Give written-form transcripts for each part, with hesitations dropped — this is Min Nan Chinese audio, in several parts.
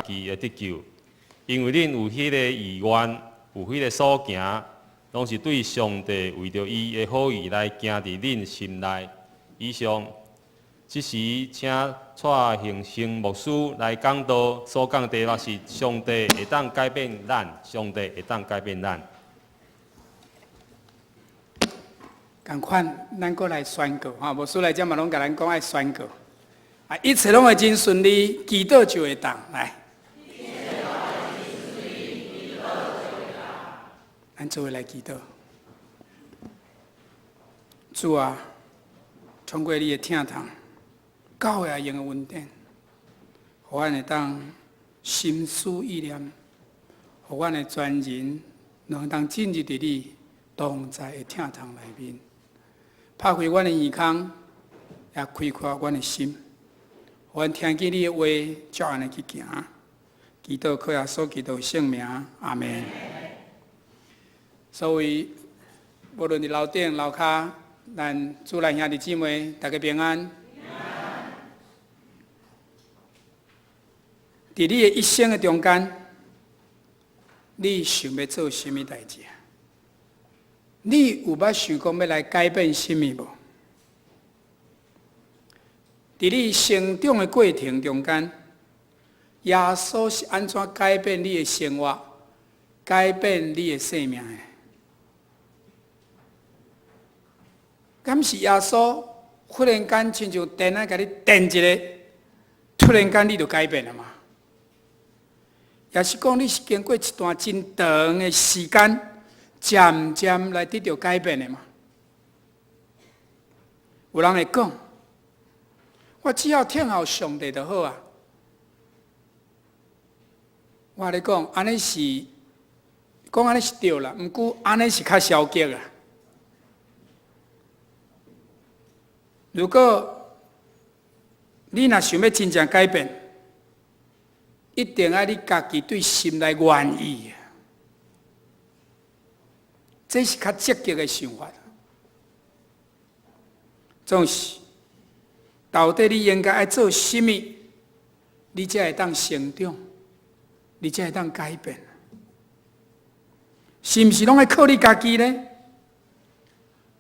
己的得救，因為恁有彼個意願，有彼個所行，攏是對上帝為著伊的好意來行佇恁心內。以上，這時請蔡興生牧師來講道，所講題目是上帝會當改變咱，上帝會當改變咱。仝款，咱閣來宣告吼，牧師來遮嘛攏共咱講愛宣告，啊，一切攏會真順利，祈禱就會當來。咱做伙來祈禱，主啊，通過你的疼痛，教會也用的恩典，予阮會當心思意念，予阮的全人攏會當進入佇你同在的疼痛內面，拍開阮的耳孔，也開闊阮的心，予阮聽見你的話，照按呢去行。祈禱靠耶穌基督聖名，阿們。所以，無論佇樓頂樓跤，咱主內兄弟姊妹，大家平安。佇你的一生的中間，你想欲做啥物代誌？你有捌想講欲來改變啥物無？佇你成長的過程中間，耶穌是按怎改變你的生活，改變你的生命的？敢是耶穌忽然間親像電仔共你電一下，突然間你就改變了嗎？抑是講你是經過一段真長的時間，漸漸來得著改變的嗎？有人會講，我只要聽候上帝就好啊。我共你講，按呢是講按呢是對啦，毋過按呢是較消極啊。如果你若想欲真正改變，一定愛你家己對心內願意，這是較積極的想法。總是，到底你應該愛做啥物，你才會當成長，你才會當改變？是毋是攏愛靠你家己呢？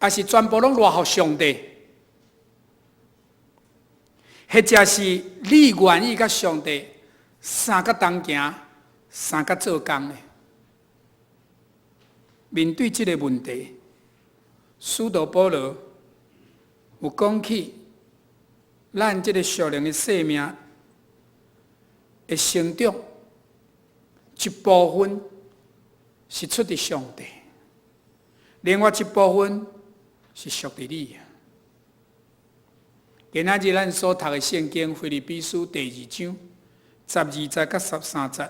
抑是全部攏賴予上帝？或者是你願意佮上帝相佮同行，相佮做工呢？面對這个問題，使徒保羅有講起，咱這个屬靈的生命的成長，一部分是出佇上帝，另外一部分是屬佇你。今仔日咱所讀的聖經《腓立比書》第二章12節佮13節，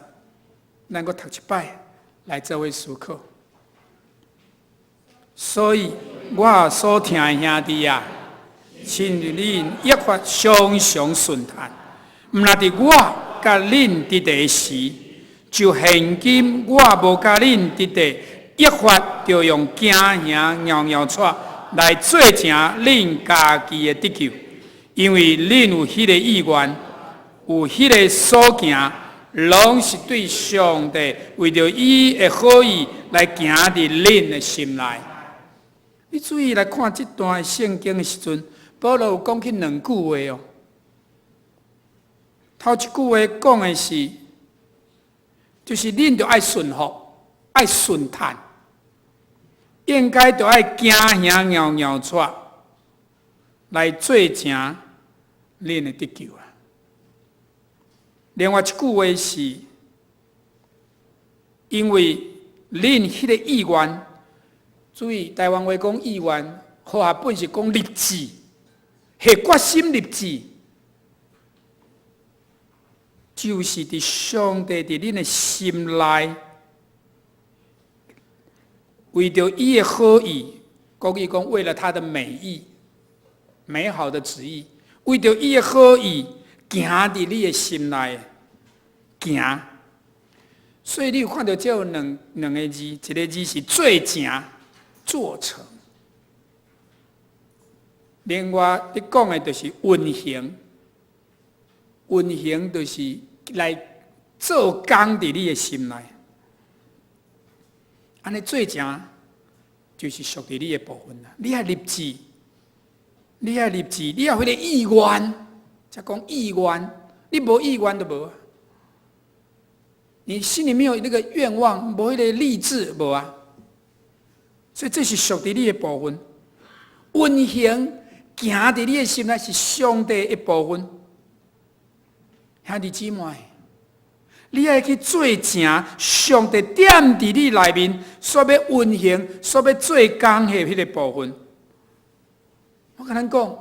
咱閣讀一擺來做伙思考。所以，我所疼的兄弟啊，親像恁越發常常順趁，毋但佇我佮恁佇佇時，就現今我無佮恁佇佇，越發著用驚嚇搖搖掣來做成恁家己的得救。因為恁有彼个意願，有彼个所行，攏是對上帝為著伊的好意來行佇恁的心內。你注意來看這段聖經的時陣，保羅有講起兩句話哦。頭一句話講的是，就是恁著愛順服，愛順趁，應該著愛驚嚇搖搖掣來做成恁的得救啊！另外一句話是，因為恁彼个意願，注意台灣話講意願，和合本是講立志，下決心立志，就是佇上帝佇恁的心內，為著伊的好意，國語講為了他的美意，美好的旨意。為著伊的好意，行佇你的心內，行。所以你有看著這有兩兩个字，一个字是做成、做成。另外，你講的就是運行，運行就是來做工佇你的心內。按呢做成就是屬佇你的部分啦。你愛立志，你愛立志，你愛彼個意願，才講意願。你無意願就無啊。你心裡沒有那個願望，無彼個立志，無啊。所以這是屬佇你的部分。運行行佇你的心內是上帝的部分。兄弟姊妹，你愛去做成上帝踮佇你內面所欲運行、所欲做工的彼個部分。我共咱講，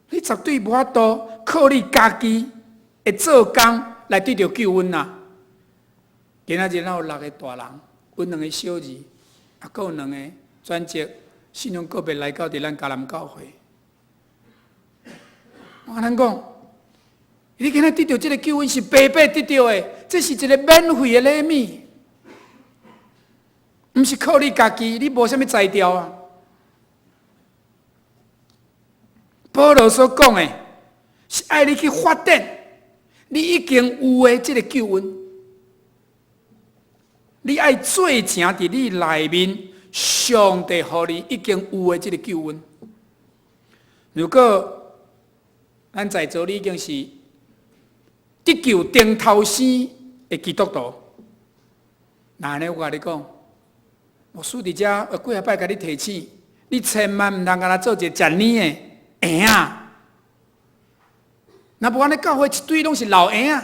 你絕對無法度靠你家己會做工來得著救恩啦。今仔日咱有六个大人，阮兩个小兒，啊，閣有兩个轉職信仰個別來到佇咱迦南教會。我共咱講，你今仔得著這个救恩是白白得著的，這是一个免費的禮物，毋是靠你家己，你無啥物才調啊。保羅所講的是愛你去發展你已經有的這个救恩，你愛做成佇你內面上帝予你已經有的這个救恩。如果咱在座你已經是得救頂頭生的基督徒，那按呢我共你講，牧師佇遮幾仔擺共你提醒，你千萬毋通共咱做一个食奶的嬰仔。若無按呢教會一堆攏是老嬰仔，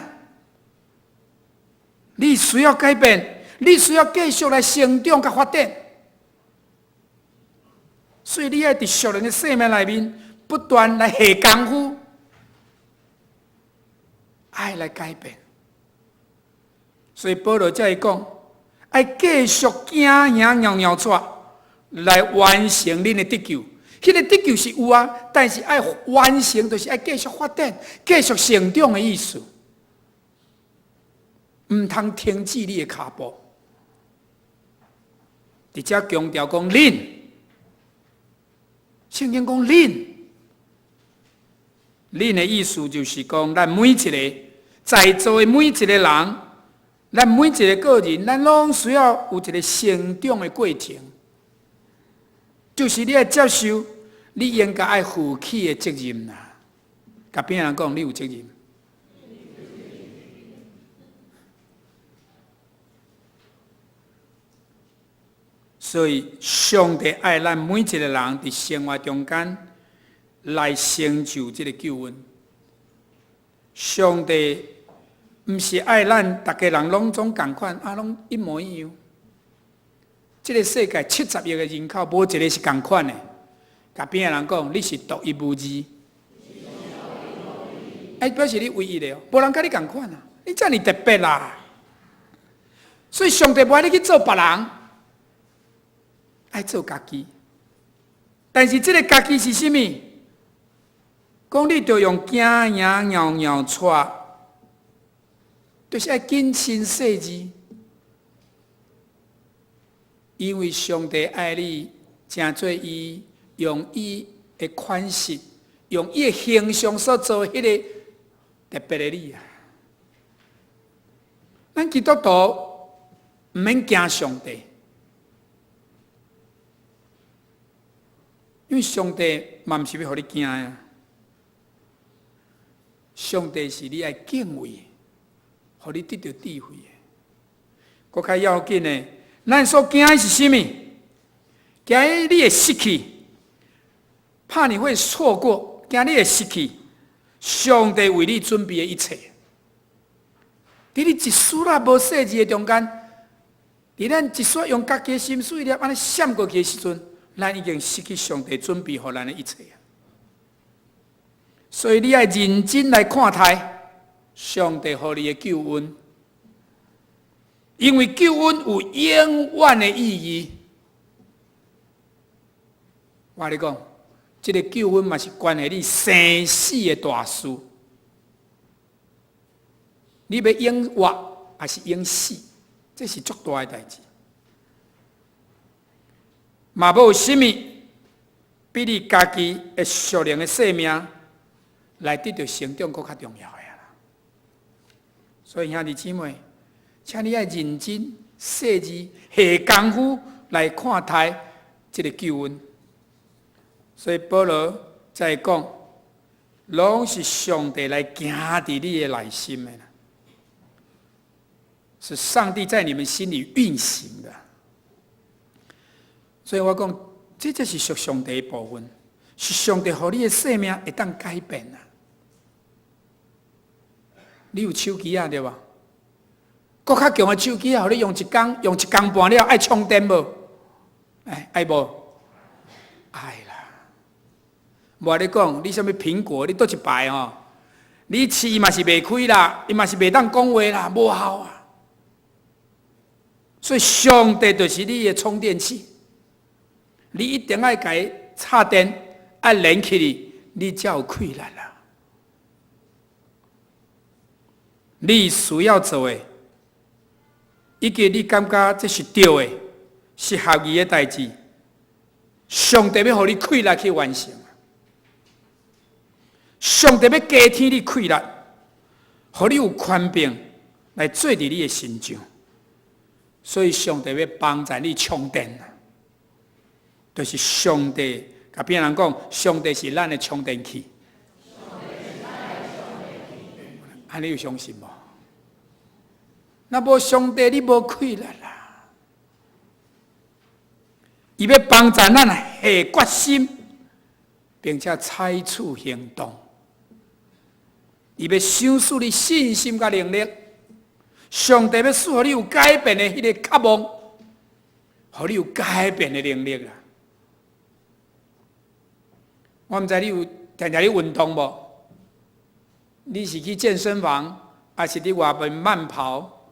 你需要改變，你需要繼續來成長佮發展，所以你愛佇屬靈的生命內面不斷來下功夫，愛來改變。所以保羅才會講，愛繼續行行蟯蟯跙來完成恁的得救。彼个得救是有啊，但是愛完成，就是愛繼續發展、繼續成長的意思。毋通停止你的跤步。佇遮強調講恁，聖經講恁，恁的意思就是講，咱每一个在座的每一个人，咱每一个個人，咱攏需要有一个成長的過程，就是你愛接受，你應該愛負起的責任啦。共邊仔人講，你有責任。所以，上帝愛咱每一個人佇生活中間來成就這个救恩。上帝毋是愛咱逐家人攏總仝款，啊，攏一模一樣。這个世界70億个人口，無一个是仝款的。共邊仔人講，你是獨一無二。哎，表示你唯一的哦，無人佮你仝款啊！你遮爾特別啦。所以上帝無愛你去做別人，愛做家己。但是這个家己是啥物？講你著用行行蟯蟯跙，就是愛謹慎細緻。因為上帝愛你，成做伊用伊的款式，用伊的形象所做彼个特別的你啊！咱基督徒毋免驚上帝，因為上帝嘛毋是欲予你驚啊！上帝是你愛敬畏，予你得著智慧的。閣較要緊的，咱所驚的是啥物？驚你會失去，怕你會錯過，驚你會失去上帝為你準備的一切。佇你一絲仔無細緻的中間，佇咱一絲用家己的心思意念按呢閃過去的時陣，咱已經失去上帝準備予咱的一切。所以你愛認真來看待上帝予你的救恩，因為救恩有永遠的意義。我共你講，這个救恩嘛是關係你生死的大事。你欲永活抑是永死，這是足大的代誌。嘛無啥物比你家己的屬靈的生命來得著成長閣較重要的啦。所以兄弟姊妹，請你愛認真細緻下功夫來看待這个救恩。所以保羅才會講，攏是上帝來行佇你的內心的啦，是上帝在你們心裡運行的。所以我講，這就是屬上帝的部分，是上帝予你的生命會當改變啊！你有手機啊，對無？閣較強的手機啊，予你用一工，用一工半了，愛充電無？哎，愛無？愛啦！無你講，你啥物蘋果？你佗一排吼？你飼嘛是袂開啦，伊嘛是袂當講話啦，無效啊！所以上帝就是你的充電器，你一定愛共伊插電，愛連起來，你才有氣力啦。你需要做的，以及你感覺這是對的，是合宜的代誌，上帝欲予你氣力去完成。上帝欲加添你氣力，予你有權柄來做佇你的身上。所以上帝欲幫助你充電，就是上帝共邊人講，上帝是咱的充電器。按呢有相信無？若無上帝，你無氣力啦。伊欲幫助咱下決心，並且採取行動。伊欲賞賜你信心佮能力。上帝欲賜予你有改變的彼个渴望，予你有改變的能力啦。我毋知你有定定咧運動無？你是去健身房，抑是佇外面慢跑，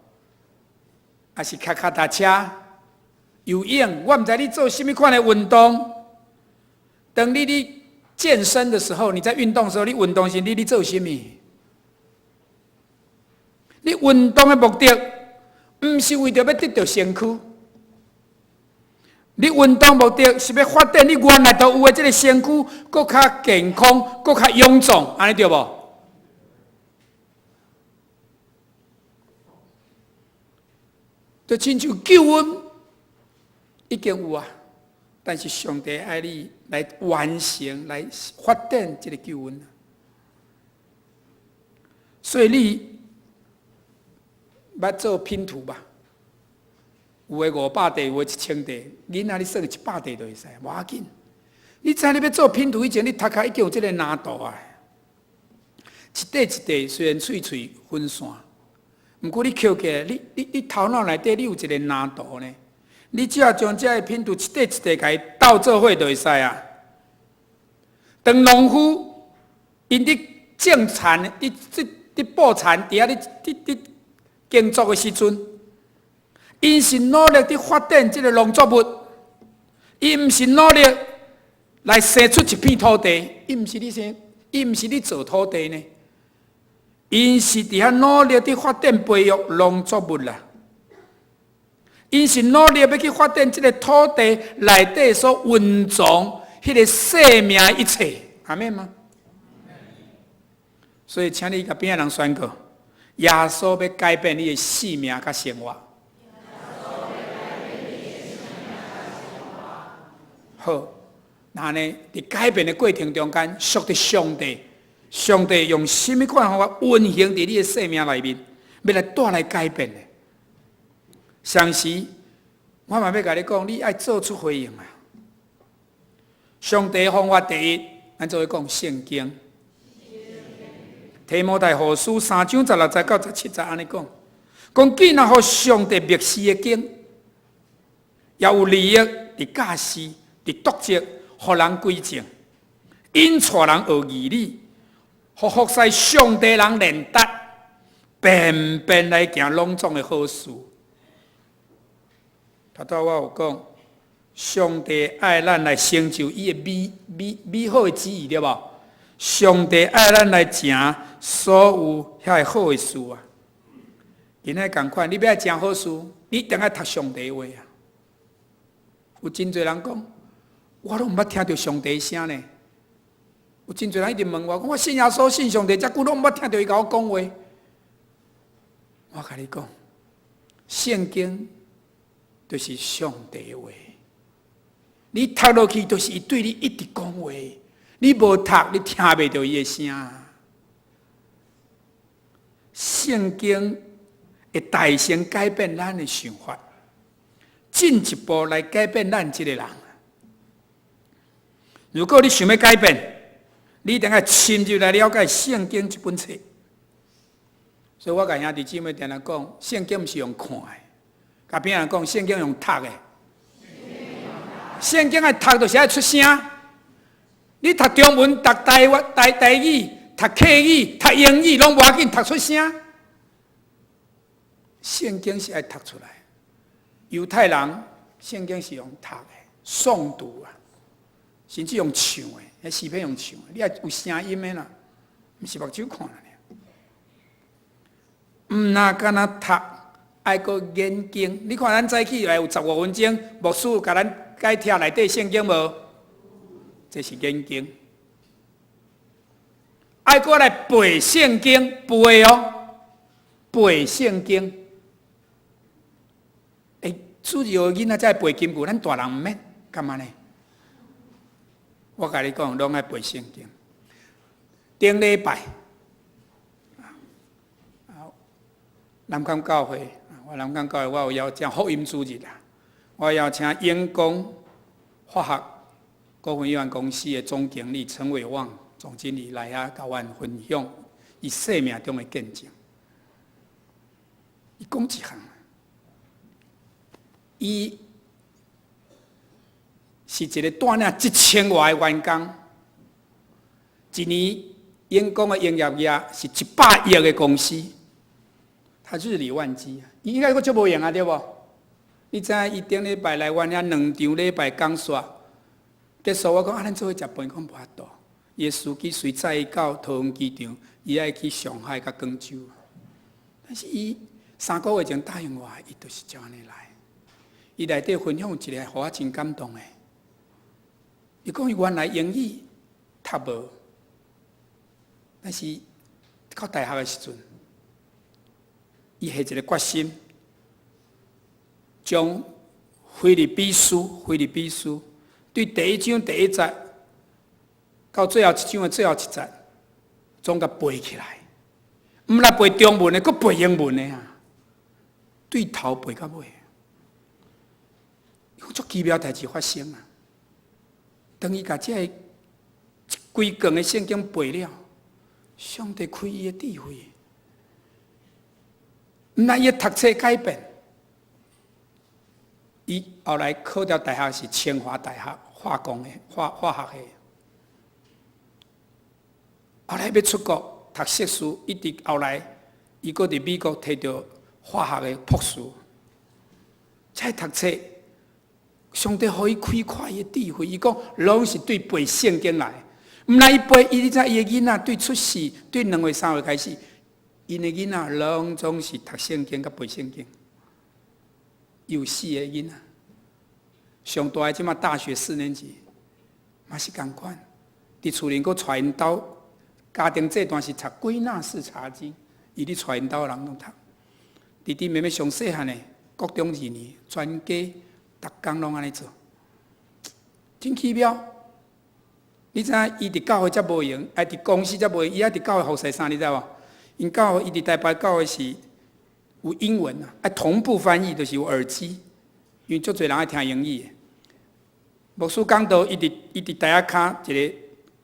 抑是騎跤踏車、游泳？我毋知你做啥物款的運動。當你咧健身的時候，你在運動的時候，你運動時你咧做啥物？你運動的目的，毋是為著欲得著身軀。你運動目的是欲發展你原來就有的這个身軀，閣較健康，閣較勇壯，按呢對無？就親像救恩已經有啊，但是上帝愛你來完成、來發展這个救恩。所以你捌做拼圖吧？有的500塊，有的1000塊，囡仔你算100塊就會使，無要緊。你知你欲做拼圖以前，你頭殼已經有這个藍圖啊。一塊一塊雖然碎碎分散，毋過你抾起來，你你你頭腦內底你有一个藍圖呢。你只要將這个拼圖一塊一塊共伊鬥做伙就會使啊。當農夫𪜶佇種田、佇佇佇布田，佇遐咧佇佇耕作的時陣，𪜶是努力佇發展這个農作物，伊毋是努力來生出一片土地，伊毋是咧生，伊毋是咧做土地呢，𪜶是佇遐努力佇發展培育農作物啦。𪜶是努力欲去發展這个土地內底所蘊藏彼个生命一切，阿們嗎？所以，請你共邊仔人宣告：耶穌欲改變你的性命佮生活。好，那呢？佇改變的過程中間，屬佇上帝，上帝用啥物款方法運行佇你的生命內面，欲來帶來改變的。相時，我嘛欲共你講，你愛做出回應啊！上帝方法第一，咱做伙講聖經。提摩太後書三章十六節到十七節按呢講，講既若予上帝默示的經，也有利益佇教示、佇督責，予人歸正，引帶人學義理，予服侍上帝人練達，便便來行攏總的好事。頭拄我有講，上帝愛咱來成就伊的美美美好的旨意，對無？上帝愛咱來成所有遐个好的事啊！今仔仝款，你欲愛成好事，你一定愛讀上帝話啊！有真濟人講，我攏毋捌聽著上帝聲呢。有真濟人一直問我，講我信耶穌、信上帝，遮久攏毋捌聽著伊共我講話。我共你講，聖經就是上帝話，你讀落去就是伊對你一直講話，你無讀，你聽袂著伊的聲。聖經會大聲改變咱的想法，進一步來改變咱這个人。如果你想欲改變，你一定愛深入來了解聖經這本冊。所以我共兄弟姊妹定定講，聖經毋是用看的，共邊仔講聖經用讀的。聖經愛讀就是愛出聲。你讀中文、讀台灣、台台語、讀客語、讀英語，攏無要緊，讀出聲。聖經是愛讀出來。猶太人聖經是用讀的，誦讀啊，甚至用唱的，彼詩篇用唱的，你愛有聲音的啦，毋是目睭看爾。毋若干焦讀，愛閣研經。你看咱早起來有15分鐘，牧師共咱解聽內底聖經無？這是研經。愛閣來背聖經，背哦，背聖經。欸，主日學囡仔才會背金句，咱大人毋免，幹嘛呢？我共你講，攏愛背聖經。頂禮拜。啊，南港教會，我南港教會，我有邀請福音主日啊，我邀請永光化學股份有限公司的總經理陳偉旺總經理來遐共阮分享伊生命中的見證。伊講一項，伊是一个帶領一千外个員工，一年永光的營業額是100億的公司。他日理萬機，伊應該閣足無閒啊，對無？你知影伊頂禮拜來阮遐兩場禮拜講煞結束，我講啊，咱做伙食飯，講無法度。伊的司機隨載伊到桃園機場，伊愛去上海佮廣州。但是伊3個月前答應我，伊就是照按呢來。伊內底分享一个，予我真感動的。伊講伊原來英語讀無，但是到大學的時陣，伊下一个決心，將腓立比書、腓立比書對第一章第一節到最後一章的最後一節，總共背起來。毋但背中文的，閣背英文的啊！對頭背到尾，有足奇妙代誌發生啊！當伊共這个規卷的聖經背了，上帝開伊的智慧。毋但伊讀冊改變，伊後來考著大學是清華大學化工的化化學系。後來欲出國讀碩士，一直後來伊閣佇美國提著化學的博士。這讀冊，上帝予伊開闊伊的智慧，伊講攏是對背聖經來，毋但伊背，伊你知伊的囡仔對出世對2歲3歲開始。𪜶的囡仔攏總是讀聖經佮背聖經，有四个囡仔，上大的這馬大學四年級，嘛是仝款。佇厝裡閣帶𪜶兜家庭這段是讀歸納式查經，伊咧帶𪜶兜人攏讀。弟弟妹妹上細漢的，國中二年，全家逐工攏按呢做，真奇妙。你知影伊佇教會才無閒，愛佇公司才無閒，伊愛佇教會服侍啥？你知無？𪜶教會伊佇台北教會是有英文啊，愛同步翻譯，就是有耳機，因為足濟人愛聽英語的。牧師講道，伊佇台仔跤一個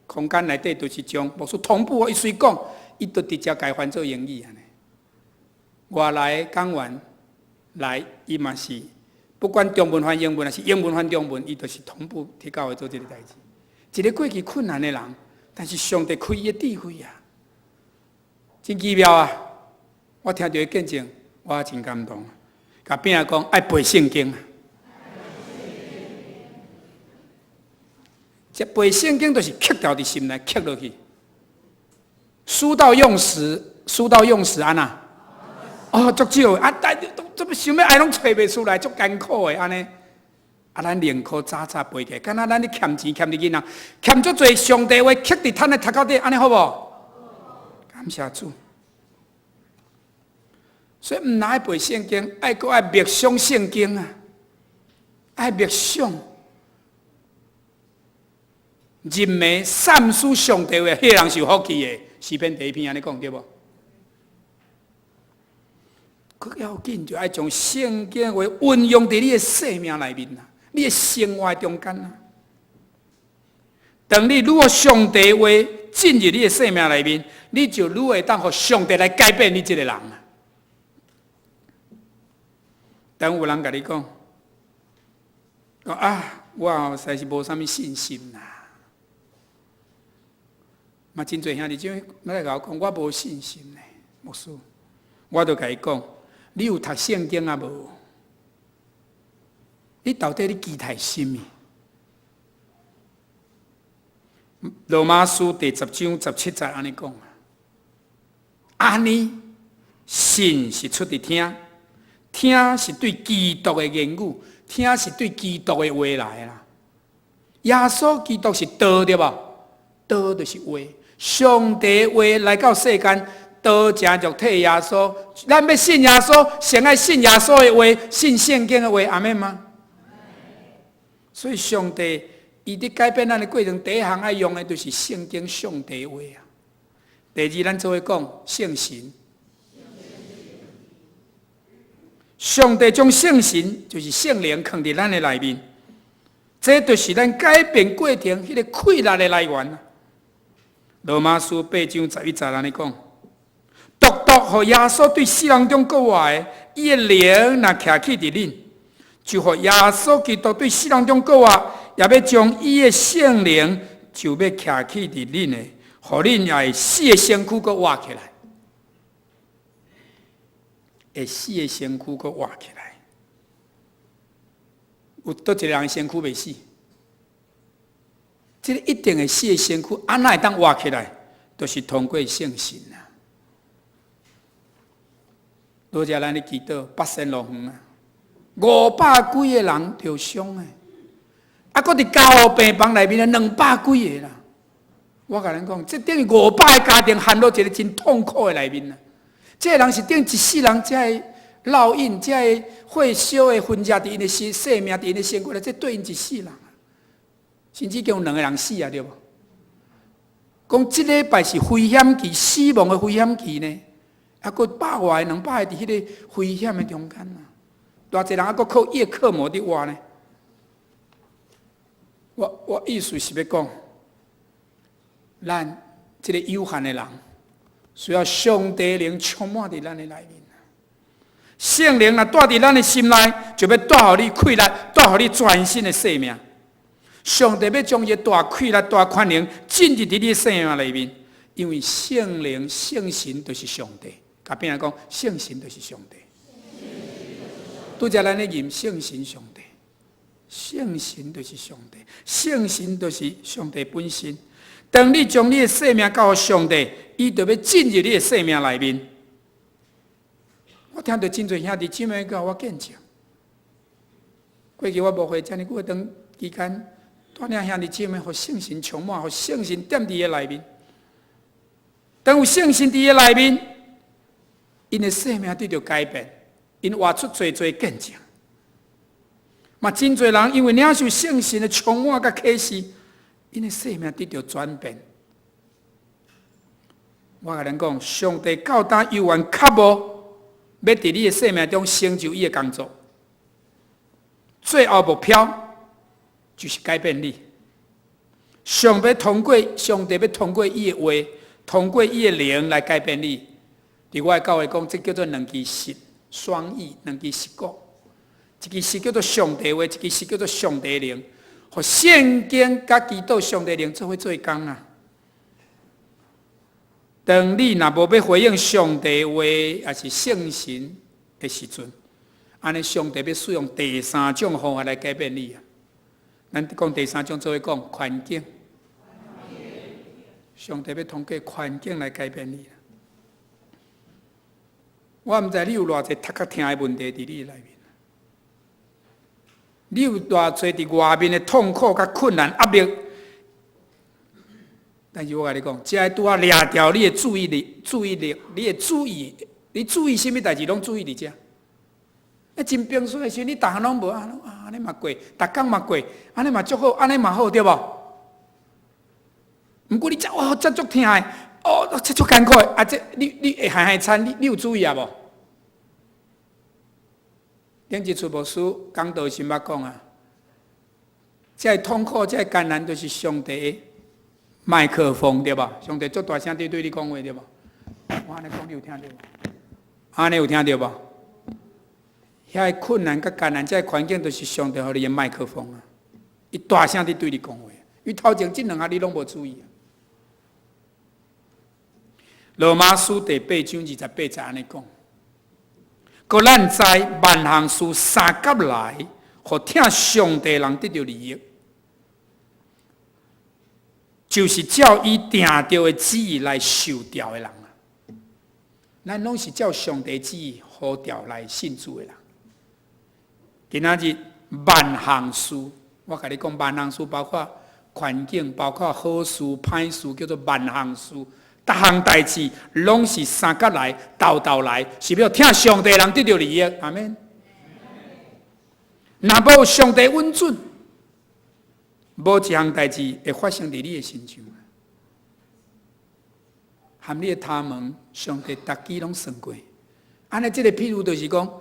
空間內底，就是將牧師同步，伊隨講，伊就直接共翻做英語按呢。外來講員來，伊嘛是不管中文翻英文，抑是英文翻中文，伊就是同步佇教會做這个代誌。一个過去困難的人，但是上帝開伊的智慧啊！真奇妙啊！我聽著伊見證，我真感動。共邊仔講愛背聖經，這背聖經就是刻牢佇心內，刻落去。書到用時，書到用時按怎？哦，足少啊！但都這麼想欲愛攏揣袂出來，足艱苦的按呢。啊，咱寧可早早背起來，敢若咱咧欠錢欠佇銀行，欠足濟上帝話刻佇咱的頭殼頂，按呢好無？感謝主。所以毋但愛背聖經，愛閣愛默想聖經啊，愛默想。入暝三思上帝話，彼個人是有福氣的。詩篇第一篇按呢講對無？閣要緊就愛將聖經話運用佇你的生命內面啊，你的生活中間啊。當你愈予上帝話進入你的生命內面，你就愈會當予上帝來改變你這个人啊。當有人共你講，講啊，我實在是無啥物信心啦。嘛，真濟兄弟姊妹來共我講，我無信心呢，牧師，我就共伊講，你有讀聖經啊無？你到底咧期待啥物？羅馬書第十章十七節按呢講啊，按呢信是出佇聽，聽是對基督的言語，聽是對基督的話來啦。耶穌基督是道對無？道就是話，上帝話來到世間，道成肉體耶穌。咱欲信耶穌，先愛信耶穌的話，信聖經的話，阿們嗎？所以上帝伊佇改變咱的過程，第一項愛用的就是聖經上帝話啊。第二，咱做伙講聖神。上帝將聖神就是聖靈囥佇咱的內面，這就是咱改變過程彼个氣力的來源。羅馬書八章十一節按呢講，獨獨予耶穌對死人中閣活的，伊的靈若徛起佇恁，就予耶穌基督對死人中閣活，也欲將伊的聖靈就欲徛起佇恁的，予恁也會死的身軀閣活起來，會死的身軀閣活起來。有佗一个人身軀袂死？這个一定會死的身軀，按怎會當活起來？就是通過聖神啊！拄才咱咧祈禱八仙樂園啊，五百幾个人著傷的，啊，閣佇加護病房內面的兩百幾个啦。我共恁講，這等於五百个家庭陷入一个真痛苦的內面啊！這个人是等於一世人才會烙印，才會火燒的痕跡佇𪜶的生生命，佇𪜶的身軀內，這對𪜶一世人。甚至共有兩个人死啊，對無？講這禮拜是危險期，死亡的危險期呢，啊，閣百外兩百个佇彼个危險的中間啊，偌濟人啊，閣靠葉克膜佇活呢。我我意思是欲講，咱這个有限的人，需要上帝靈充滿佇咱的內面。聖靈若住佇咱的心內，就欲帶予你氣力，帶予你全新的生命。上帝欲將伊大氣力、大權能進入佇你的生命內面，因為聖靈、聖神就是上帝。共邊仔講，聖神就是上帝。拄才咱咧吟聖神上帝，聖神就是上帝，聖神就是上帝本身。當你將你的生命交予上帝，伊就欲進入你的生命內面。我聽著真濟兄弟姊妹共我見證，過去我牧會遮爾久一段期間，帶領兄弟姊妹，予聖神充滿，予聖神踮佇伊內面。當有聖神佇伊內面，𪜶的生命得著改變，𪜶活出濟濟見證。嘛，真濟人因為領受聖神的充滿佮啟示，𪜶的生命得著轉變。我共恁講，上帝到今猶原渴慕，欲佇你的生命中成就伊的工作。最後目標就是改變你。上帝欲通過伊的話，通過伊的靈來改變你。佇我的教會講，這叫做兩支爍，雙翼，兩支爍鼓。一支爍叫做上帝話，一支爍叫做上帝靈。予聖經佮祈禱上帝靈做伙做工啊！當你若無欲回應上帝話，抑是聖神的時陣，按呢上帝欲使用第三種方法來改變你啊！咱講第三種，做伙講環境。上帝欲通過環境來改變你。我毋知你有偌濟頭殼疼的問題佇你內面，你有偌濟佇外面的痛苦佮困難壓力，但是我共你講，這个拄仔掠著你的注意力、注意力、你的注意、你注意啥物代誌，攏注意佇遮。啊，真平順的時，你逐項攏無啊，按呢嘛過，逐工嘛過，按呢嘛足好，按呢嘛好，對無？毋過你這哦，這足疼的，哦，這足艱苦的，啊，這你會害害慘，你有注意啊無？頂一次牧師講道時捌講啊，這个痛苦，這个艱難，就是上帝的麥克風，對無？上帝足大聲佇對你講話，對無？我按呢講，你有聽著無？按呢有聽著無？遐个困難佮艱難，這个環境，就是上帝予你的麥克風啊！伊大聲佇對你講話，伊頭前這兩項你攏無注意。羅馬書第八章二十八節按呢講，閣咱知萬項事相佮來，予疼上帝人得著利益，就是照伊定著的旨意來受召的人啊。咱攏是照上帝旨意呼召來信主的人。今仔日萬項事，我共你講，萬項事包括環境，包括好事、歹事，叫做萬項事。逐項代誌攏是相佮來、沓沓來，是欲疼上帝人得著利益。阿們。若無上帝允准，無一項代誌會發生佇你的身上。含你的頭毛，上帝逐支攏算過。按呢，這个譬喻就是講，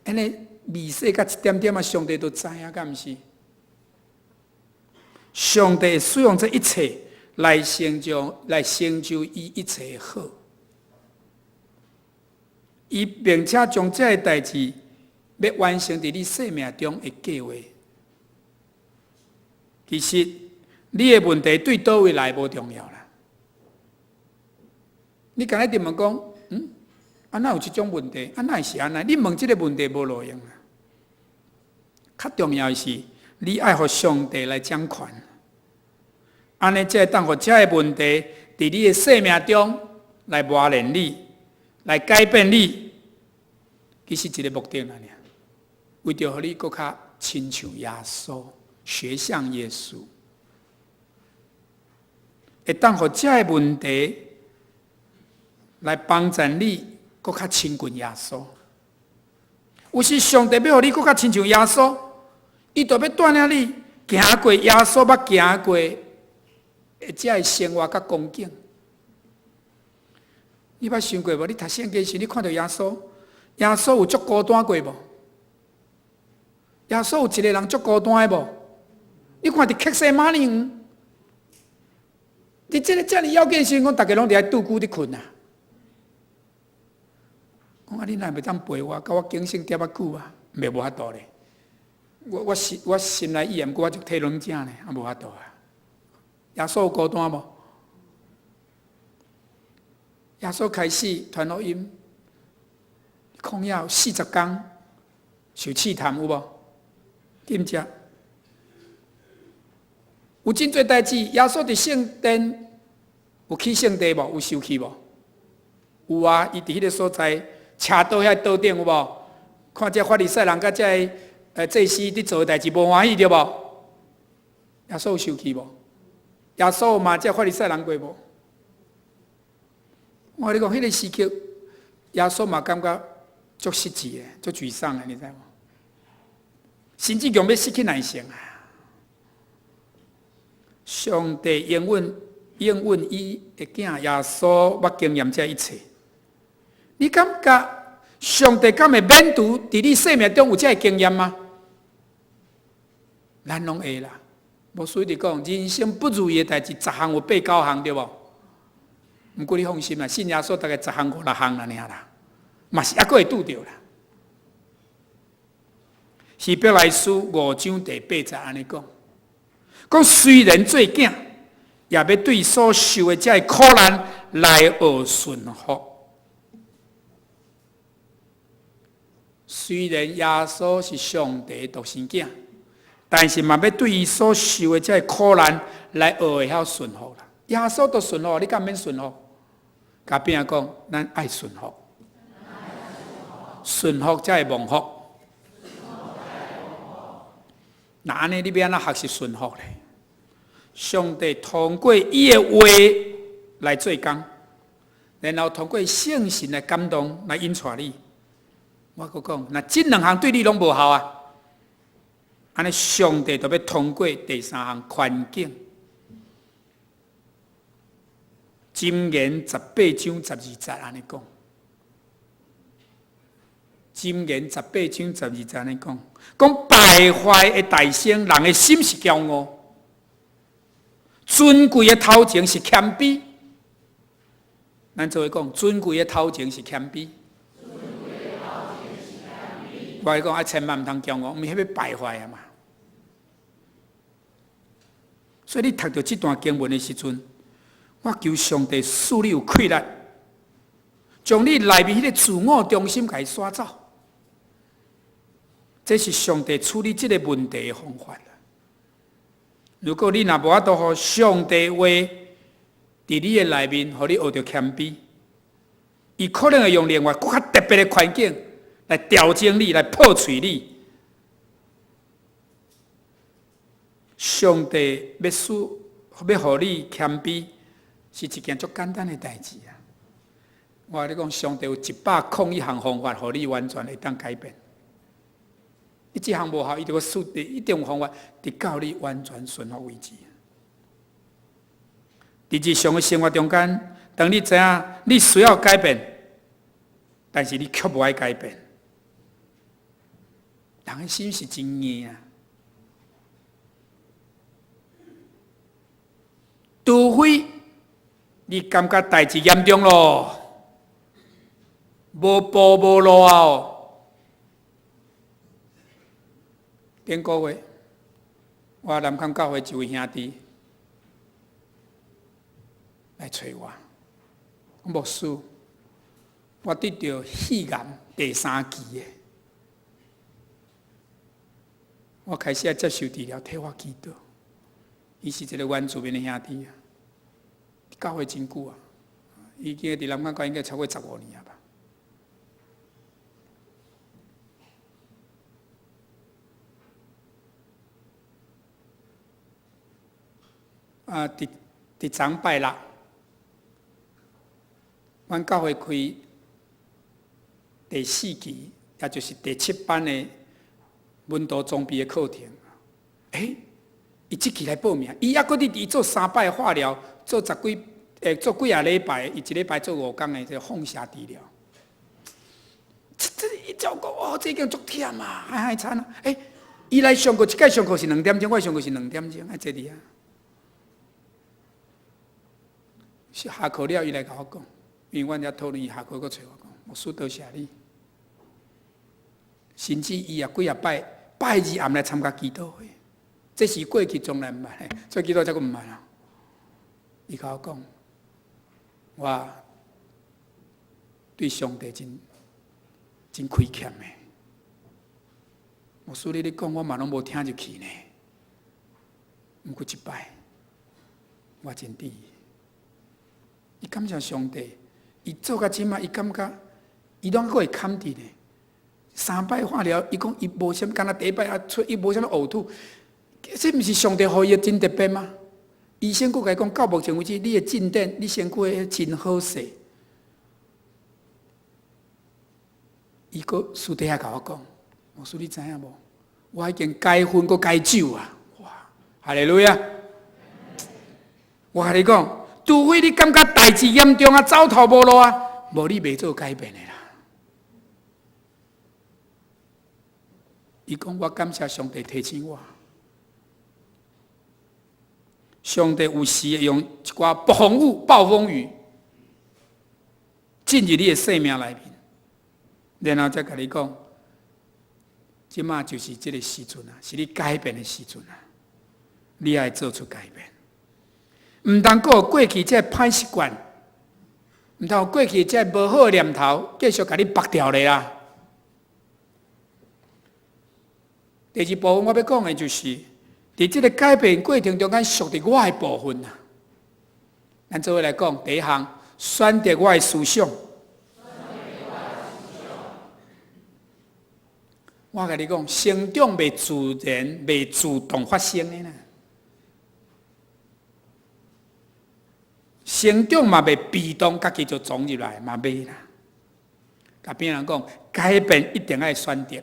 按呢微細甲一點點仔，上帝都知影，敢毋是？上帝使用這一切來成就，來成就伊一切好。伊並且將這个代誌欲完成佇你生命中的計劃。其實，你的問題對佗位來無重要啦。你敢若佇問講，啊，哪有這種問題？啊，哪會是按呢？你問這个問題無路用啊。較重要的是，你愛予上帝來掌權。按呢，才會當予這个問題佇你的生命中來磨練你，來改變你。其實一个目的爾，為著予你閣較親像耶穌，學像耶穌，會當予這个問題來幫助你閣較親近耶穌。有時上帝欲予你閣較親像耶穌，伊就欲帶領你行過耶穌捌行過的這个生活佮光景。你捌想過無？你讀聖經時，你看著耶穌，耶穌有足孤單過無？耶穌有一个人足孤單的無？你看佇客西馬尼園，佇這个遮爾要緊時，講逐家攏佇遐拄久佇睏啊。講啊，你若袂當陪我，共我警醒點仔久啊？袂無法度咧。我心內意，毋過我就體軟正咧，啊無法度啊。耶穌有孤單無？耶穌開始傳福音，曠野40工受試探有無？禁食。有真濟代誌，耶穌佇聖殿有去聖地無？有受氣無？有啊，伊佇彼个所在，車倒遐桌頂有無？看這法利賽人佮這个祭司佇做的代誌無歡喜對無？耶穌有受氣無？耶穌有罵這法利賽人過無？我共你講，彼个時刻，耶穌嘛感覺足失志的，足沮喪的，你知無？甚至講欲失去耐性啊！上帝應允應允伊的囝耶穌捌經驗這一切。你感覺上帝敢會免除佇你生命中有這个經驗嗎？咱攏會啦。牧師一直講，人生不如意的代誌，十項有八九項，對無？毋過你放心啦，信耶穌大概十項五六項爾啦，嘛是猶閣會拄著啦。希伯來書五章第八節按呢講，講雖然做囝，也欲對所受的這个苦難來學順服。雖然耶穌是上帝獨生囝，但是嘛欲對伊所受的這个苦難來學會曉順服啦。耶穌都順服，你敢毋免順服？共邊仔講，咱愛順服，順服才會蒙福。若按呢，你欲按怎學習順服咧？上帝通過伊的話來做工，然後通過聖神的感動來引帶你。我閣講，若這兩項對你攏無效啊，按呢上帝就欲通過第三項環境。箴言18章12節按呢講，箴言十八章十二節按呢講，講敗壞的大聲，人的心是驕傲；尊貴的頭前是謙卑。咱做伙講，尊貴的頭前是謙卑。我講啊，千萬毋通驕傲，毋是彼欲敗壞啊嘛。所以你讀著這段經文的時陣，我求上帝賜你有氣力，將你內面彼个自我中心共伊徙走。這是上帝處理這个問題的方法。如果你若無法度予上帝話佇你的內面，予你學著謙卑，伊可能會用另外閣較特別的環境來調整你，來破碎你。上帝欲使欲予你謙卑，是一件足簡單的代誌啊！我共你講，上帝有101項方法，予你完全會當改變。你這項無效，伊就閣設一定有方法，直到你完全順服為止。佇日常的生活中間，當你知影你需要改變，但是你卻無愛改變，人的心是真硬啊！除非你感覺代誌嚴重囉，無步無路啊！頂個月，我南崁教會一位兄弟來揣我，牧師，我得著肺癌第三期的，我開始愛接受治療，替我祈禱。伊是一个原住民的兄弟啊，教會真久啊，已經佇南崁教應該超過15年啊吧。啊，佇佇昨拜六，阮教會開第四期，也就是第七班的門徒裝備的課程。欸，伊這期來報名，伊猶閣佇佇做三擺化療，做十幾，欸，做幾仔禮拜，伊一禮拜做5工的這個放射治療。這這伊照顧哦，這已經足忝啊，害害慘啊！欸，伊來上課，一擺上課是2點鐘，我上課是2點鐘，愛坐佇遐。是下課了，伊來共我講，因為阮遮討論，伊下課閣揣我講，牧師多謝你。甚至伊也幾仔擺拜二暗來參加祈禱會，這是過去從來毋捌，做祈禱才閣毋捌啊。伊共我講，我對上帝真真虧欠的。牧師你咧講，我嘛攏無聽入去呢。毋過這擺，我真佇。伊感謝上帝，伊做到這擺，伊感覺伊攏閣會堪佇呢。三擺化療，伊講伊無啥物，敢若第一擺啊出，伊無啥物嘔吐，這毋是上帝予伊的真特別嗎？醫生閣共伊講，到目前為止，你的進展，你身軀的真好勢。伊閣私底下共我講，牧師你知影無？我已經解薰閣解酒啊！哇，哈利路亞！我共你講，除非你感覺代誌嚴重啊，走投無路啊，無你袂做改變的啦。伊講，我感謝上帝提醒我，上帝有時會用一寡暴風雨、暴風雨進入你的生命內面，然後再共你講，這馬就是這个時陣啊，是你改變的時陣啊，你愛做出改變，毋通閣過去這个歹習慣，毋通過去這个無好的念頭，繼續共你縛牢咧啊。第二部分我欲講的就是，佇這个改變過程中間，屬佇我的部分啊。咱做伙來講，第一項，選擇我的思想。我共你講，成長袂自然、袂自動發生的啦。成長嘛袂被動，家己就撞入來嘛袂啦。共邊人講，改變一定愛選擇。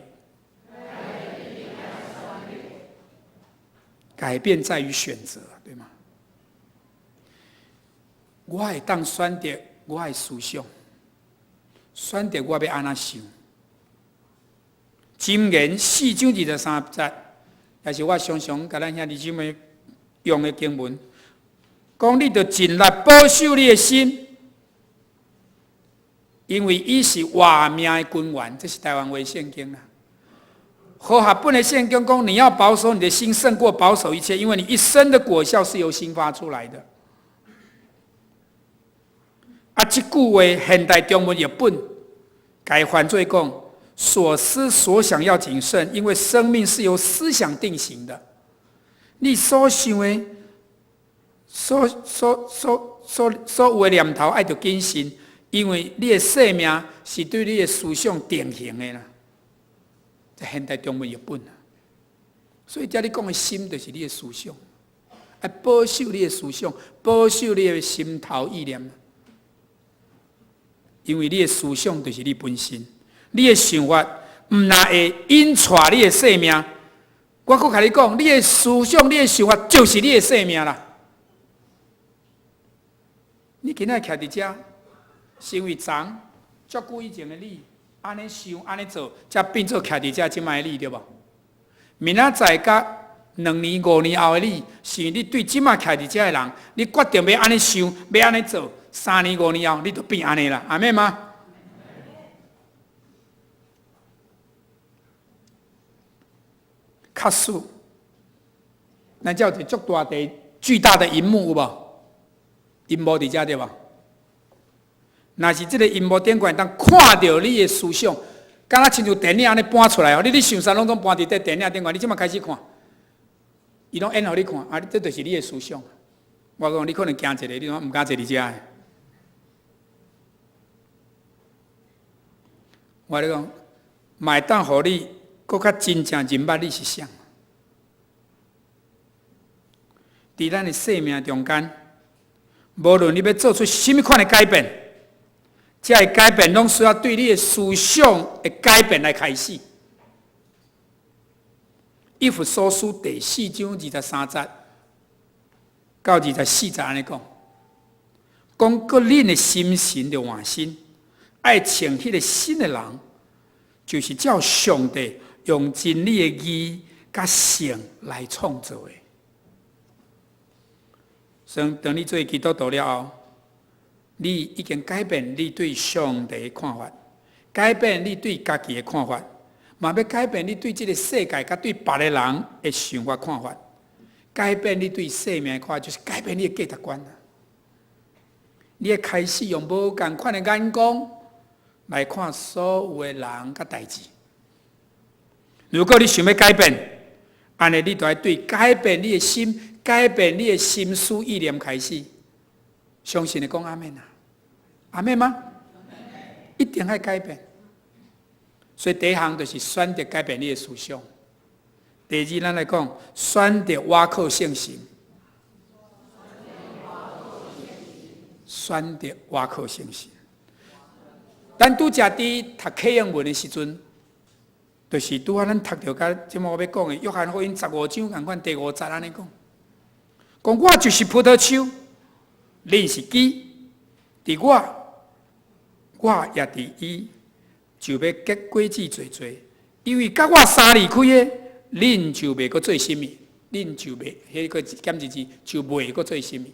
改變在於選擇，對嗎？我會當選擇我的思想，選擇我欲按怎想。箴言四章二十三節，也是我常常共咱兄弟姊妹用的經文，講你著盡力保守你的心，因為伊是活命的根源。這是台灣話聖經啊。和合本的聖經講，你要保守你的心，勝過保守一切，因為你一生的果效是由心發出來的。啊，這句話現代中文譯本，改翻做講，所思所想要謹慎，因為生命是由思想定型的。你所想的、所所所所所有的念頭，愛著謹慎，因為你的生命是對你的思想定型的啦。這現代中文譯本啊，所以遮咧講的心，就是你的思想，愛保守你的思想，保守你的心頭意念。因為你的思想就是你本身，你的想法毋但會引帶你的生命。我閣共你講，你的思想、你的想法就是你的生命啦。你今仔徛佇遮，是因為昨足久以前的你，按呢想、按呢做，才變做徛佇遮這擺的你，對無？明仔載佮2年、5年後的你，是你對這擺徛佇遮的人，你決定欲按呢想，欲按呢做，3年、五年後，你就變按呢啦，阿們嗎？確實，咱遮有一個足大的、巨大的螢幕有無？螢幕佇遮對無？若是這个螢幕頂懸當看著你的思想，敢若親像電影按呢搬出來哦。你咧想啥，攏總搬佇這電影頂懸。你這擺開始看，伊攏演予你看，啊，這就是你的思想。我講你可能驚一个，你攏毋敢坐佇遮。我咧講，嘛會當予你閣較真正認捌你是啥。佇咱的生命中間，無論你欲做出啥物款的改變，這个改變攏需要對你的思想的改變來開始。以弗所書第四章二十三節到二十四節按呢講，講閣恁的心神著換新，愛穿彼个新的人，就是照上帝用真理的義佮聖來創造的。所以，當你做基督徒了後，你已經改變你對上帝的看法，改變你對家己的看法，嘛欲改變你對這个世界佮對別个人的想法看法，改變你對生命的看法，就是改變你的價值觀。你會開始用無仝款的眼光來看所有的人佮代誌。如果你想欲改變，按呢你就愛對改變你的心、改變你的心思意念開始。相信的講阿們啊，阿們嗎？一定愛改變。所以第一項就是選擇改變你的思想。第二，咱來講選擇倚靠聖神。選擇倚靠聖神。咱拄才佇讀啟應文的時陣，就是拄仔咱讀著佮這擺我欲講的，約翰福音十五章仝款第五節按呢講，講我就是葡萄樹，恁是枝，佇我，我也佇伊，就欲結果子濟濟，因為佮我相離開的，恁就袂閣做啥物，恁就袂，彼个減一字就袂閣做啥物。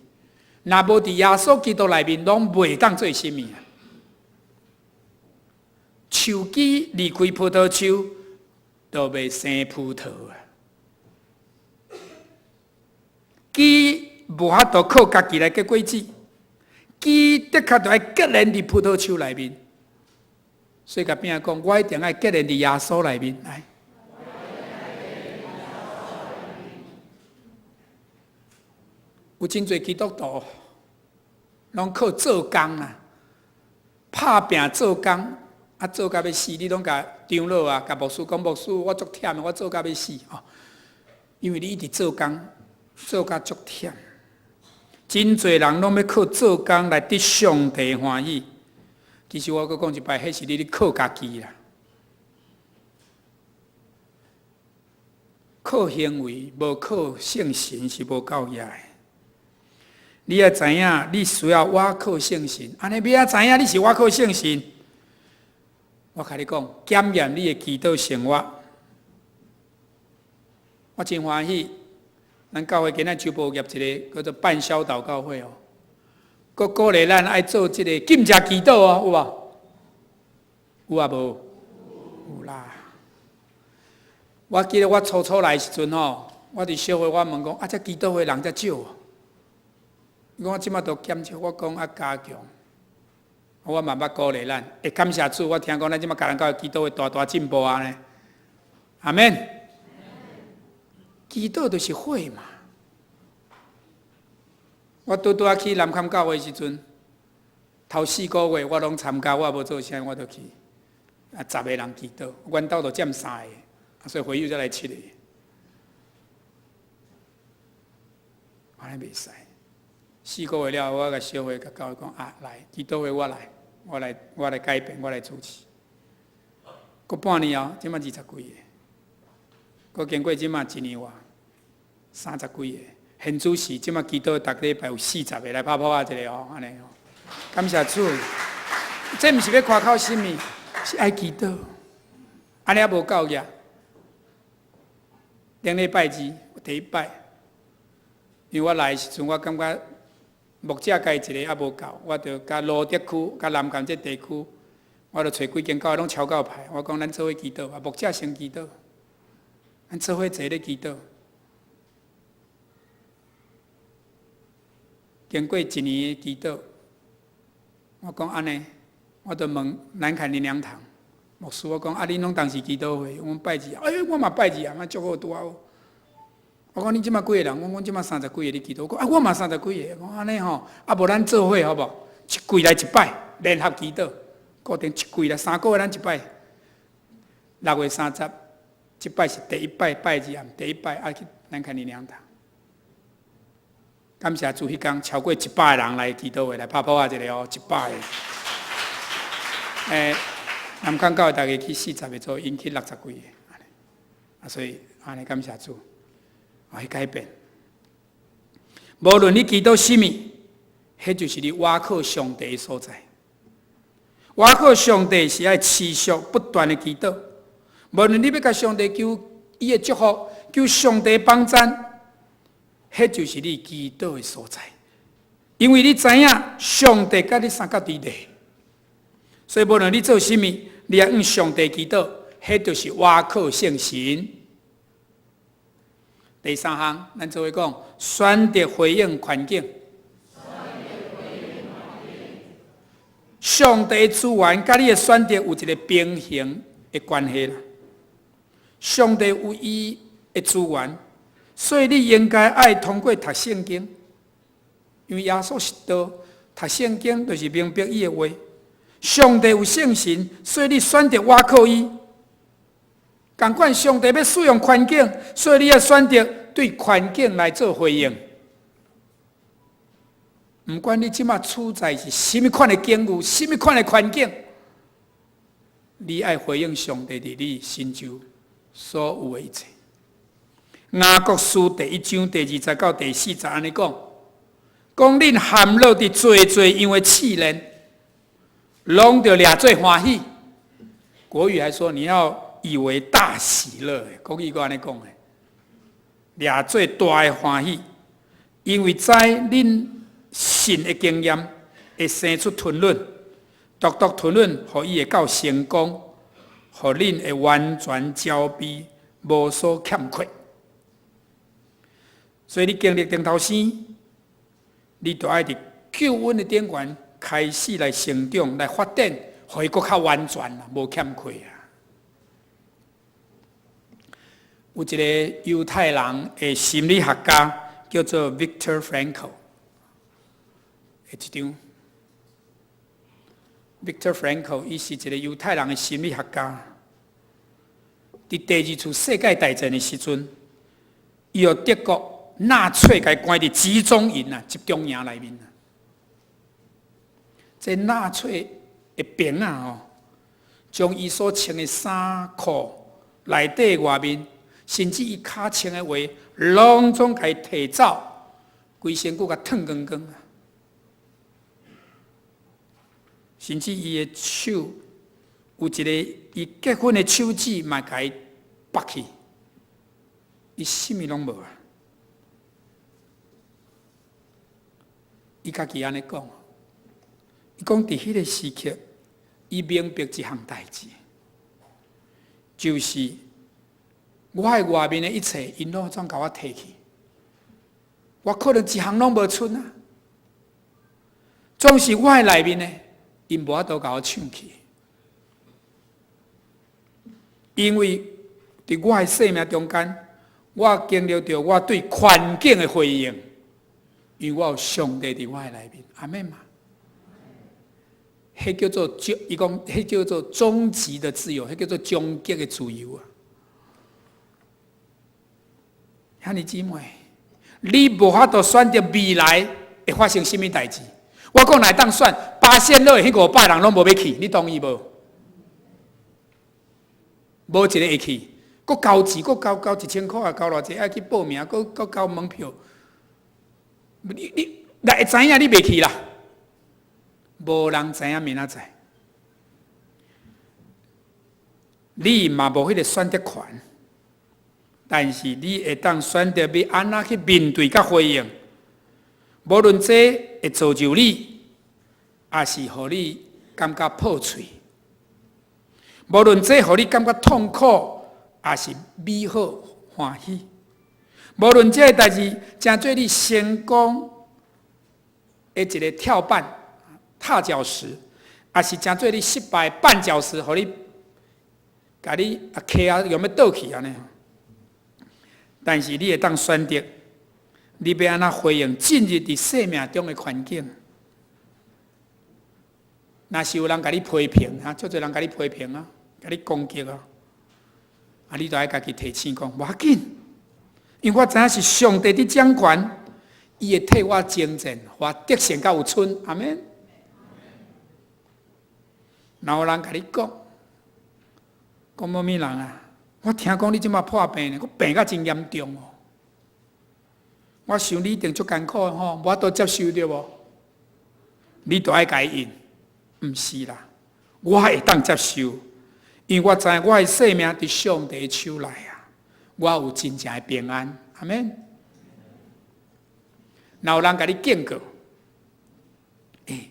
若無佇耶穌基督內面，攏袂當做啥物啊！樹枝離開葡萄樹，就袂生葡萄啊！枝無法度靠家己來結果子，枝的確著愛結連佇葡萄樹內面。所以共邊仔講，我一定愛結連佇耶穌內面來。有真濟基督徒，攏靠做工啊，拍拚做工，啊做甲欲死，你攏共長老啊，共牧師講，牧師我足忝的，我做甲欲死吼。因為你一直做工，做甲足忝。真濟人攏欲靠做工來得上帝歡喜。其實我閣講一擺，彼是你咧靠家己啦。靠行為，無靠聖神是無夠額的。你愛知影，你需要倚靠聖神。按呢欲怎知影你是倚靠聖神？我共你講，檢驗你的祈禱生活。我真歡喜，咱教會今仔周報業一個叫做半宵禱告會哦，閣鼓勵咱愛做這個禁食祈禱哦，有無？有啊無？有啦。我記得我初初來時陣吼，我佇小會我問講啊，這祈禱會人遮少，伊講我這馬都減少，我講愛加強。我嘛捌鼓勵咱，會感謝主，我聽講咱這馬家人教會祈禱會大大進步啊呢。阿們。祈禱就是火嘛。我拄拄仔去南崁教會時陣，頭四個月我攏參加，我無做啥，我就去。啊，十個人祈禱，阮兜就佔三個，所以會友才來七個。按呢袂使。四個月了後，我共小會共教會講啊，來祈禱會我來，我來我來改變，我來主持。過半年後，這馬二十幾個，閣經過這馬一年外，三十幾個。現主時這馬祈禱，逐禮拜有40個來拍噗仔一下哦，按呢哦。感謝主，這毋是欲誇口啥物，是愛祈禱。按呢猶無夠額。頂禮拜二第一擺，因為我來的時陣，我感覺牧者家一個猶無夠，我就共蘆竹區、共南崁這地區，我就揣幾間教會攏超夠派。我講咱做伙祈禱吧，牧者先祈禱，咱做伙坐咧祈禱。經過一年的祈禱，我講按呢，我就問南崁靈糧堂牧師，我講啊，恁攏同時祈禱會，阮拜二，哎，我嘛拜二啊，足好拄好。我講恁這馬幾個人？我講這馬三十幾個咧祈禱。我講啊，我嘛三十幾個。我講按呢吼，啊無咱做伙好無？一季來一擺聯合祈禱，固定一季來三個月咱一擺。6月30，這擺是第一擺拜二暗，第一擺愛去南崁靈糧堂。感謝主，彼工超過100個人來祈禱會來拍噗仔一下哦，100個。南崁教會大概去40個左右，𪜶去60幾个，啊，所以按呢感謝主，愛改變。無論你祈禱啥物，彼就是你倚靠上帝的所在。倚靠上帝是愛持續不斷的祈禱。無論你欲共上帝求伊的祝福，求上帝幫贊。彼就是你祈禱的所在，因為你知影上帝佮你相佮佇咧，所以無論你做啥物，你愛向上帝祈禱，彼就是倚靠聖神。第三項，咱做伙講，選擇回應環境。上帝資源佮你的選擇有一個平衡的關係啦。上帝有伊的資源。所以你應該愛通過讀聖經，因為耶穌是道，讀聖經就是明白伊的話。上帝有聖神，所以你選擇倚靠伊。仝款上帝欲使用環境，所以你愛選擇對環境來做回應。毋管你這馬處在是啥物款的境遇，啥物款的環境，你愛回應上帝佇你身周所有的一切。雅各書第一章第二節到第四節按呢講，講恁陷落佇濟濟樣的試煉，攏著掠做歡喜。國語還說你要以為大喜樂，國語閣按呢講的，掠做大的歡喜，因為知恁信的經驗會生出吞忍，獨獨吞忍，予伊會到成功，予恁會完全焦備，無所欠缺。所以你經歷頂頭生，你就愛佇救恩的頂懸開始來成長、來發展，予伊閣較完全啦，無欠缺啊。有一個猶太人的心理學家叫做 Viktor Frankl，的一張。Viktor Frankl 伊是一個猶太人的心理學家，佇第二次世界大戰的時陣，伊予德國。納粹共關佇集中營啊，集中營內面啊。這納粹的兵仔吼，將伊所穿的衫褲內底外面，甚至伊跤穿的鞋，攏總共伊提走，規身軀共褪光光啊！甚至伊的手有一个伊結婚的手指嘛，共伊拔去，伊啥物攏無啊！伊家己按呢講，伊講佇彼个時刻，伊明白一項代誌，就是我的外面的一切，𪜶攏總共我提去，我可能一項攏無賰啊。總是我的內面呢，𪜶無法度共我搶去，因為佇我的生命中間，我經歷著我對環境的回應。因為我有上帝佇我的內面，阿們嗎？彼叫做終，伊講彼叫做終極的自由，彼叫做終極的自由啊！兄弟姊妹，你無法度選擇未來會發生啥物代誌。我講若會當選，八仙樂彼500人攏無欲去，你同意無？無一个會去，閣交錢，閣交交1000箍啊，交偌濟愛去報名，閣閣交門票。你你若會知影你袂去啦，無人知影明仔載，你嘛無彼个選擇權，但是你會當選擇欲按怎去面對佮回應，無論這會造就你，抑是予你感覺破碎；無論這予你感覺痛苦，抑是美好歡喜。無論這个代誌，成做你成功的一个跳板、踏腳石，抑是成做你失敗絆腳石，予你共你啊磕啊用欲倒去按呢。但是你會當選擇，你欲按怎回應進入佇生命中的環境。若是有人共你批評，啊，足濟人共你批評啊，共你攻擊啊，啊，你著愛家己提醒講，無要緊。因為我知影是上帝佇掌權，伊會替我征戰，予我得勝佮有賰，阿們。若有人共你講，講某物人啊？我聽講你這馬破病呢，閣病甲真嚴重哦。我想你一定足艱苦吼，無法度接受對無？你著愛共伊應，毋是啦，我會當接受，因為我知影我的性命佇上帝手內啊，我有真正的平安，阿們。若有人共你警告，欸，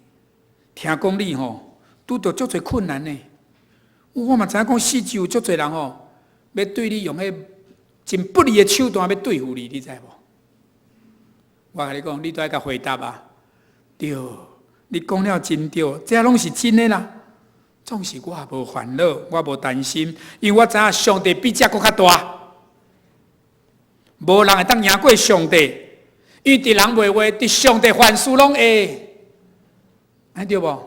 聽講你吼拄著足濟困難呢，我嘛知影講四周有足濟人吼，欲對你用彼真不利的手段欲對付你，你知無？我共你講，你著愛共回答啊！對，你講了真對，這攏是真的啦。總是我無煩惱，我無擔心，因為我知影上帝比這閣較大，無人會當贏過上帝。因為佇人袂話，佇上帝凡事攏會，按對無？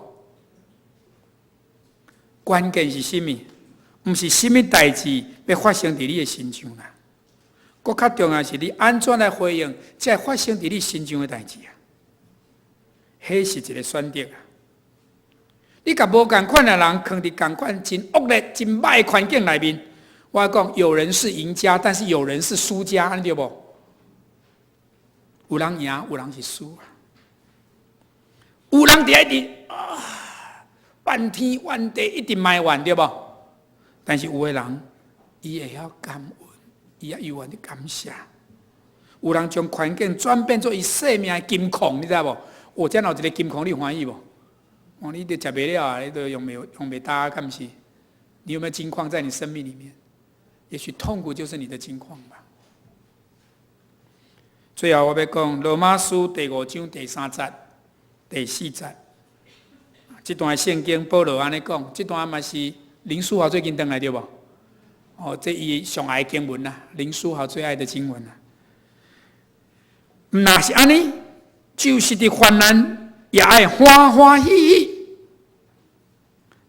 關鍵是啥物？毋是啥物代誌欲發生佇你的身上啦。閣較重要是你按怎來回應這發生佇你身上的代誌啊？彼是一个選擇啊！你共無仝款的人囥佇仝款真惡劣、真歹的環境內面，我講有人是贏家，但是有人是輸家，按對無？有人贏，有人是輸啊！有人佇遐一直啊，怨天怨地，一直埋怨，對無？但是有的人，伊會曉感恩，伊也猶原佇感謝。有人將環境轉變做伊生命的金礦，你知無？哦，這若有一個金礦，你有歡喜無？哦，你都食袂了啊！你都用袂用袂焦，敢毋是？你有沒有金礦在你生命裡面？也許痛苦就是你的金礦吧。最後我欲講羅馬書第五章第三節、第四節，這段聖經保羅按呢講，這段嘛是林書豪最近轉來對無？哦，這伊上愛的經文啦，林書豪最愛的經文啦。若是按呢，就是佇患難也愛歡歡喜喜，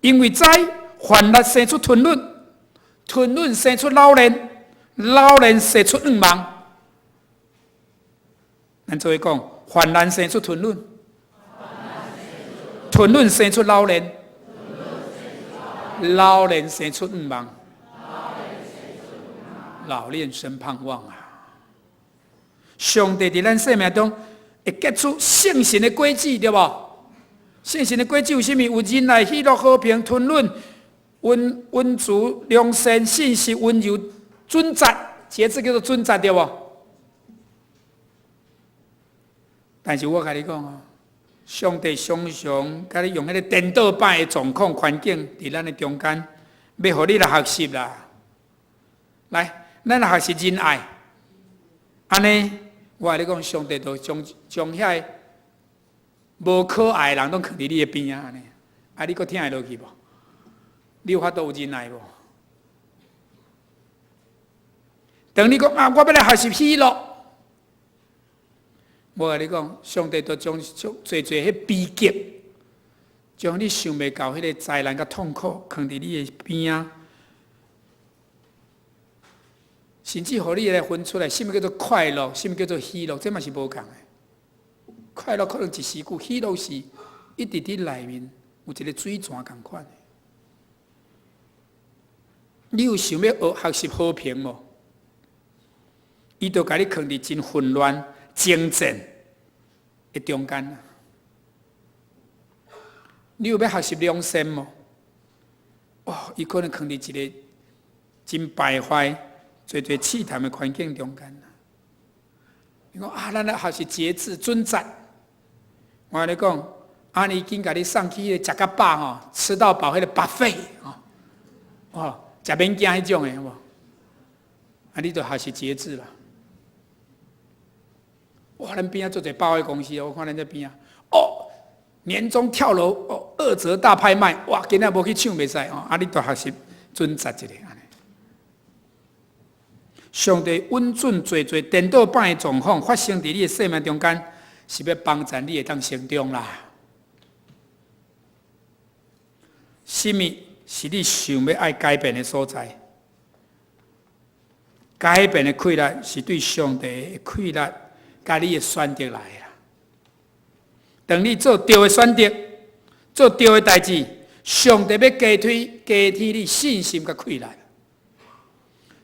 因為知患難生出吞忍，吞忍生出老練，老練生出盼望。咱做伙講，患難生出吞忍，吞忍生出老練，老練生出向望，老練生盼望啊！上帝佇咱生命中會結出聖神的果子，對無？聖神的果子有啥物？有仁愛、喜樂、和平、吞忍、溫溫慈、良善、信實、溫柔、準則，節制叫做準則，對無？但是我共你講哦，上帝常常共你用彼个顛倒擺的狀況環境，佇咱的中間，欲予你來學習啦。來，咱來學習仁愛。按呢，我共你講，上帝就將將遐个無可愛的人攏囥佇你的邊仔按呢，啊，你閣疼會落去無？你有法度有仁愛無？當你講啊，我欲來學習喜樂，我共你講，上帝就將將濟濟彼悲劇，將你想袂到彼个災難佮痛苦，囥佇你的邊仔，甚至予你來分出來，啥物叫做快樂，啥物叫做喜樂，這嘛是無仝的。快樂可能一時久，喜樂是一直佇內面有一个水泉仝款的。你有想欲學學習和平無？伊就共你囥佇真混亂、爭戰的中間。你有欲學習良善無？哦，伊可能囥佇一个真敗壞、濟濟試探的環境中間。你講啊，咱來學習節制、準則。我共你講，啊，伊緊共你送去彼个食較飽吼，吃到飽彼个 buffet 吼，哦，食免驚彼種的，有無？啊，你就學習節制啦。哇，咱邊仔做一個百貨公司，我看咱這邊仔，哦，年終跳樓哦，2折大拍賣，哇，今仔無去搶袂使哦，啊，你就學習準則一下按呢。上帝允准濟濟顛倒擺的狀況發生佇你的生命中間，是欲幫助你會當成長啦。啥物是你想欲愛改變的所在？改變的氣力是對上帝的氣力，佮你的選擇來的啦。當你做對的選擇，做對的代誌，上帝欲加推加添你信心佮氣力。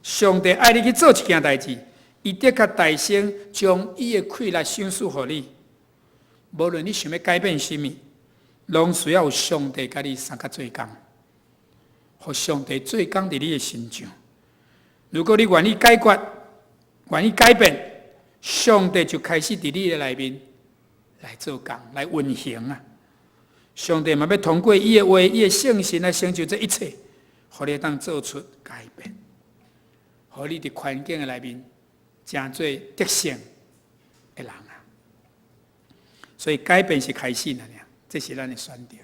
上帝愛你去做一件代誌，伊的確大聲將伊的氣力賞賜予你。無論你想欲改變啥物，攏需要有上帝佮你相佮做工，予上帝做工佇你的身上。如果你願意解決，願意改變，上帝就開始佇你的內面來做工，來運行啊！上帝嘛欲通過伊的話、伊的聖神來成就這一切，予你會當做出改變，予你佇環境的內面成做得勝的人啊！所以改變是開始爾，這是咱的選擇。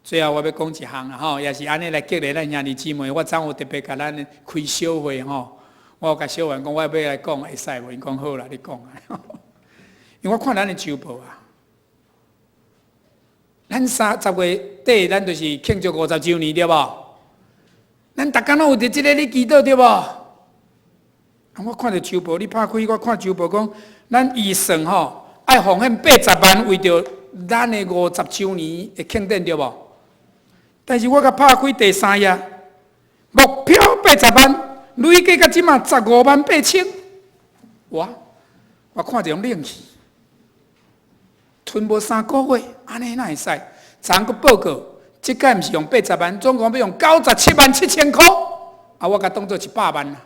最後我欲講一項啦吼，也是按呢來激勵咱兄弟姊妹。我昨有特別共咱開小會吼，我有共小員講，我欲來講會使無？𪜶講好啦，你講啊。因為我看咱的週報啊，咱三十月底，咱就是慶祝50週年對無？咱逐工攏有佇這个咧祈禱對無？啊，我看著週報，你拍開我看週報講，咱預算吼愛奉獻80萬，為著咱的五十週年的慶典對無？但是我共拍開第三頁，目標八十萬，累計到這馬15萬8千，哇！我看著攏冷去，褪無3個月，按呢哪會使？昨昏閣報告，這擺毋是用八十萬，總共欲用97萬7千箍，啊！我共當做一百萬啦，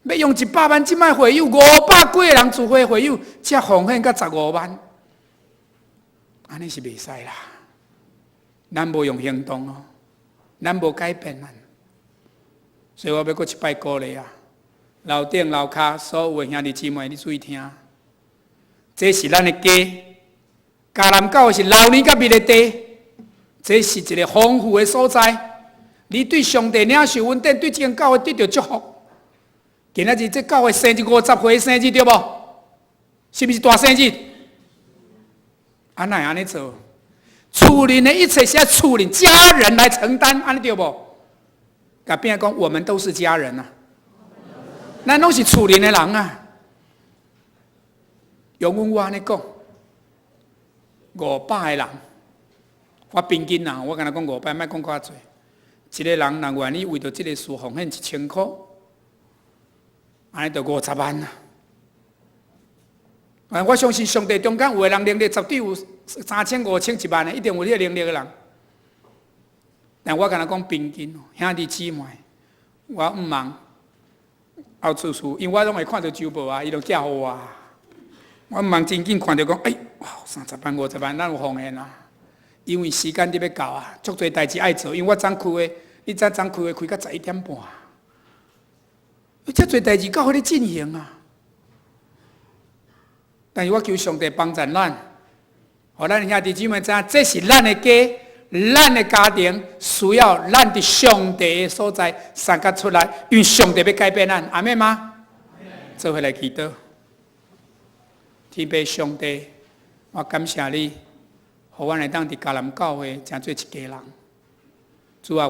欲用一百萬，這擺會友500幾个人自費會友，才奉獻到十五萬，按呢是袂使啦。咱無用行動哦，咱無改變啊，所以我欲閣一擺鼓勵啊，樓頂樓跤所有的兄弟姊妹，你注意聽，這是咱的家，迦南教會是流年佮蜜的地，這是一个豐富的所在。你對上帝領受恩典，對這間教會得著祝福。今仔日這教會生日50歲生日對無？是毋是大生日？啊，哪會按呢做？厝內的一切是愛厝內家人來承擔，按呢對無？共邊仔講，我們都是家人啊，咱攏是厝內的人啊。容阮我按呢講，500個人，我平均啊，我敢若講五百，莫講較濟。一個人若願意為著這个事奉獻1000箍，按呢就50萬啊！啊，我相信上帝中間有的人能力絕對有3000、5000、1萬的，一定有這个能力的人。但我敢若講平均，兄弟姊妹，我毋茫後處處，因為我攏會看著周報啊，伊就寄予我。我毋茫真緊看著講，哎，哇，30萬、50萬，咱有奉獻啊！因為時間佇欲到啊，足濟代誌愛做。因為我昨開會，你知昨開會開到11點半，遮濟代誌教會咧進行啊。但是我求上帝幫助咱，予咱兄弟姊妹知影，這是咱的家，咱的家庭需要咱佇上帝的所在相佮出來，因為上帝欲改變咱，阿們嗎？做伙來祈禱，天父上帝，我感謝你，予阮會當佇迦南教會成做一家人。主啊，